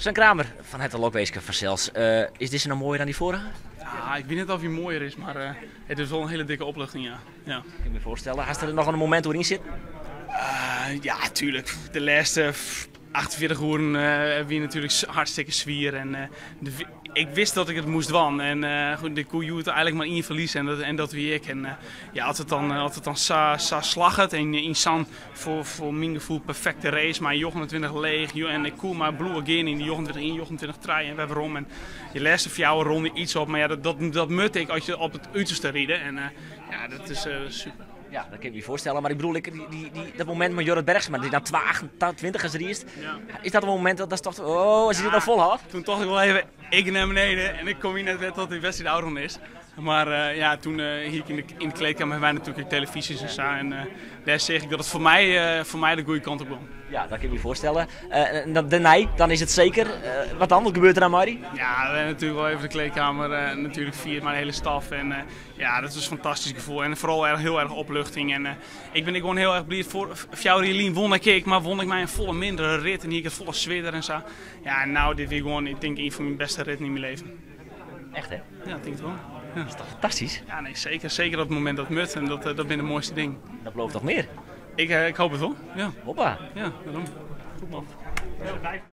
Sven Kramer, fan herte lokwinske fansels. Is dizze no moaier dan dy foarige? Ja, ik wit net oft hy moaier is, mar it is wol in hiele dikke opluchting, ja. Ja. Kin ik my foarstelle. Hast der noch in momint oer yn sitten? Ja, tuurlijk. De lêste 48 oeren wie natuerlik hartstikke swier en ik wist dat ik it moast dwaan en goed, ik koe hjoed eigenlik mar ien ferlieze en dat wie ik. En ja, as it dan sa slagget en yn sa'n foar myn gefoel perfekte race mei 29 leech en ik koe mar bliuwe gean yn de 29 ien, 29 trije en wer werom en de lêste fjouwer ronde iets op, mar ja, dat mut ik as je op it uterste ride en ja, dat is super. Ja, dat kin ik my foarstelle, mar ik bedoel, dat momint mei Jorrit Bergsma, dy't dan 2,28 as riest, is dat in momint dat datst tocht, oh, as hy dit no folhâldt? Toen tocht ik wol even, ik nei beneden en ik kom hier net wer tot die wedstrijd ôfrûn is. Mar ja, toen hie ik yn de kleedkamer hawwe wy natuerlik ek telefyzjes en sa en dêr seach ik dat it foar my de goede kant op gong. Ja, dat kin ik my foarstelle. En dan dêrnei, dan is it seker. Wat dan? Wat gebeurt der dan mei dy? Ja, we hawwe natuerlik wol even de kleedkamer natuerlik fierd mei de hiele staf en ja, dat is in fantastysk gefoel en foaral erg, hiel erg opluchting. En ik bin ek gewoan hiel erch bliid, foar 4 jier lyn wûn ik ek, mar wûn ik mei in folle mindere rit en hie ik it folle swierder en sa. Ja, en no, dit wie gewoan, ik tink, ien fan myn bêste ritten yn myn leven. Echt hè? Ja, ik tink it wol. Ja. Dat is toch fantastysk? Ja, nee, seker. Seker op it momint dat it mut en dat binne de moaiste dingen. Dat belooft noch mear? Ik hoopje it wol, ja. Hoppa. Ja, dêrom. Goed man.